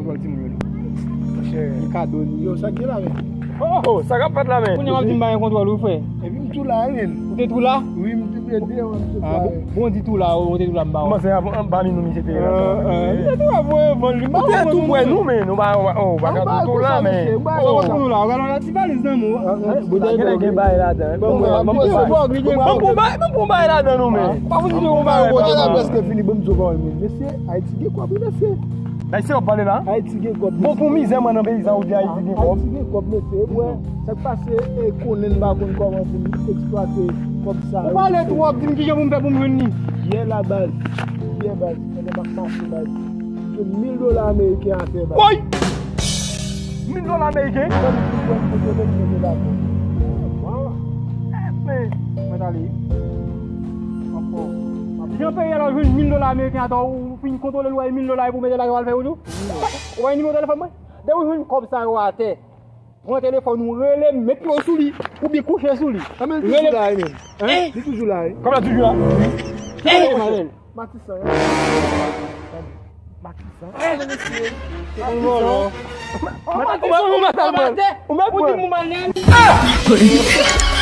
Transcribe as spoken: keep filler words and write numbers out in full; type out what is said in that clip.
Kontwòl timoun yo, non. Monchè. Li kado li. Yo, sa k gen la, men? Oh, oh, sa k ap fèt la, men? Kounye a w ap di m pa gen kontwòl, wi, frè. Epi m tou la, wi, men. Ou te tou la? Wi, m te tou la, wi. Ah, bon, bon, di tou la, ou te tou la, m ba w. Kòman se anba nou misye te ye la? Misye te tou la, bon, bon, li. Ou te tou prè nou, men nou pa, oh, pa ka tou la, men. Ou pa konn nou la, ou gade yon ti valiz nan men w. Gen, gen bagay ladan. Bon, bon, bon, bon, bon, bagay ladan, non, men. Pa vin di yon bagay, pa prèske fini, bon, m di w, mesye, Ayiti gen kòb, wi, mesye. Ayisyen w ap pale la? Ayiti gen kòb, mesye. Bon, pou mizè mwen nan peyi sa, ou di Ayiti gen kòb? Ayiti gen kòb, mesye. E bwè, sa k pase, e konnen n pa konn kòman pou n eksplwate kòb sa yo. Ou pale twòp, di m kijan pou m fè pou m jwenn li. Yè la, baz. Yè, baz. Pandan m ap mache, baz. M jwenn mil dola ameriken atè, baz. Woy! Mil dola ameriken? Kòm si mwen kote mwen mete la. Waw. Eh, men, mwen t ale. Ankò. Jan peyi a la jwenn mil dola ameriken atè, ou fin kontwole l, ou wè mil dola pou mete la, yo al fè yo tou. Ou wè nimewo telefòn mwen? Depi w jwenn kòb sa yo atè, pran telefòn ou, rele m, met pye w sou li, oubyen kouche sou li. Rele m. Li toujou la, wi, men. Hein? Li toujou la, wi. Kòb la toujou la? Hey, Manuel. Matisan, hein? Matisan. Hey, mesye. Ou mèt pran. Ou mèt pran. Ou mèt pran.